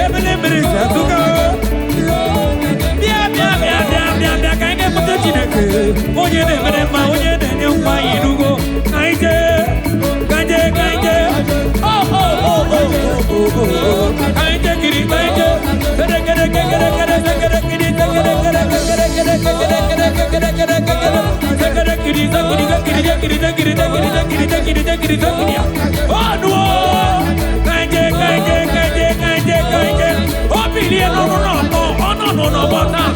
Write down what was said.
Ebele mmiri si atụga. Bịa, bịa, bịa, bịa, bịa, bịa ka anyị ga-ekpọta Chineke, onye na-emere mma, onye na-enye nwa anyị irugo. Ka anyị jee, ka anyị jee, ka anyị jee. Oh, oh, oh, oh, oh, oh, oh. Ka anyị jee kiri, ka anyị jee. Kere, kere, kere, kere, kere, kiri, kere, kere, kere, kere, kere, kere, kere, kere, kere. Kere, kiri, kiri, kiri, kiri, kiri, kiri, kiri, kiri, kiri, kiri. Oh, nuo. Ka anyị jee, ka anyị jee, ka anyị jee, ka anyị jee, ka anyị jee. O bilie n'ọrụ n'ọgbọ, ọ nọ n'ọgbọ taa.